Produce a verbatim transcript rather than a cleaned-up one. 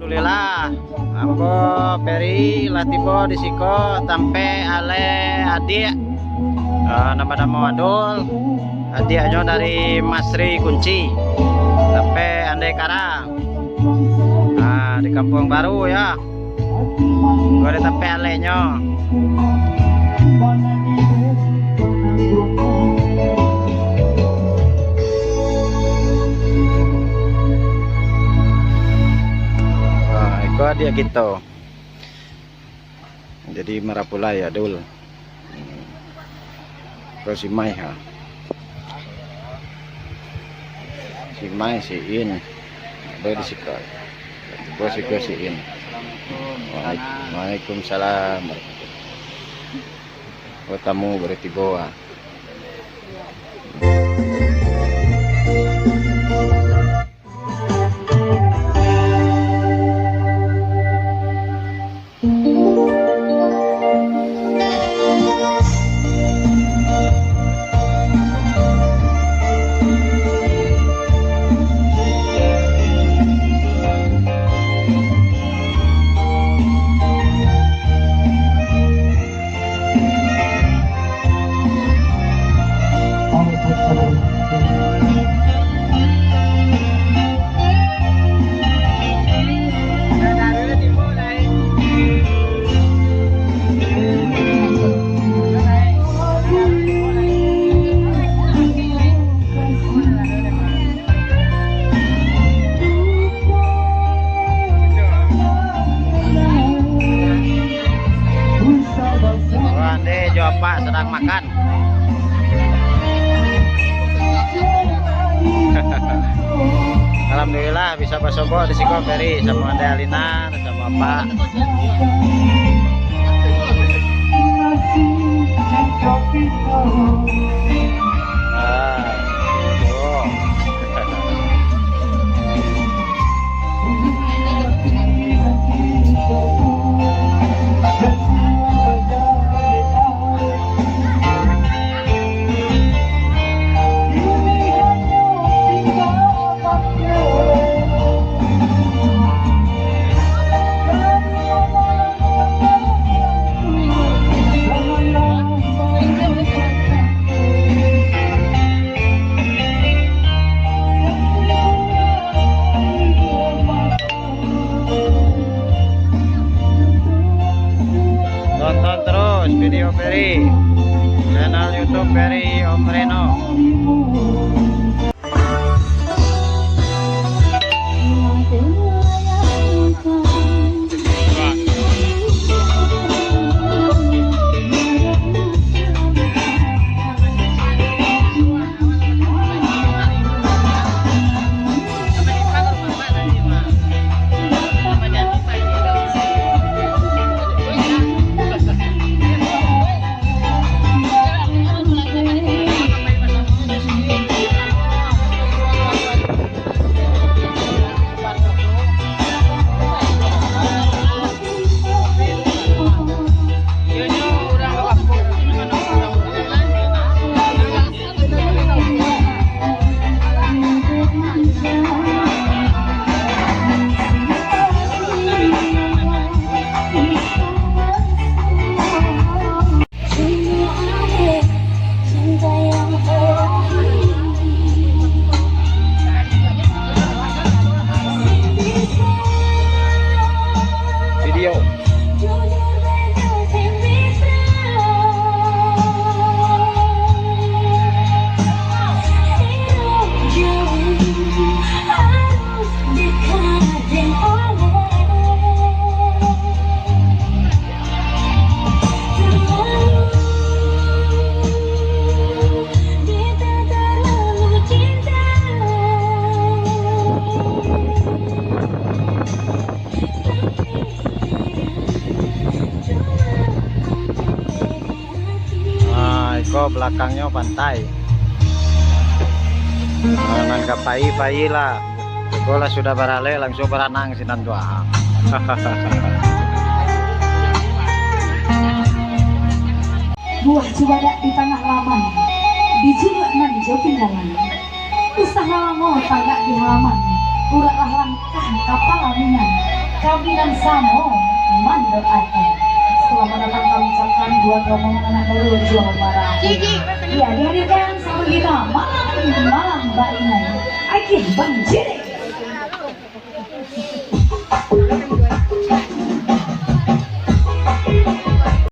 Alhamdulillah, ambo Peri lah tibo di siko tampek alek adiak, ah, nan banamo Adul, adiaknyo dari Masri Kunci, tampek Andai Kara, ah, di Kampuang Baru, yo. Ko di tampek aleknyo. Ah, iko adiak kito. Jadi marapulai Adul. Ko si Mai, ha. Si Mai, si In. Ado di siko. Ko si, ko si In. Waalaikum-, waalaikumsalam. Oh, tamu baru tibo, ah. Wah, Ande jo Apak sadang makan. Alhamdulillah, bisa basobok di siko Peri samo Ande Alina, samo Apak. Ah, yo. Tonton terus video Peri, channel YouTube Peri Om Reno. Video. Ah, iko balakangnyo pantai. Ah, nan ka pai, pailah. Iko lah sudah baralek, langsuang baranang sinan tu, ah. Buah cubadak di tangah laman, dijuluak nan jo pinggalan. Usah lalamo tagak di halaman, uraklah langkah ka palaminan. Kami nan samo mandoakan. Selamat datang kami ucapkan buat rombongan anak baru Jawa Barat. Iya, dihadirkan sama kita malam, malam Bainan. Akin Bang Jere.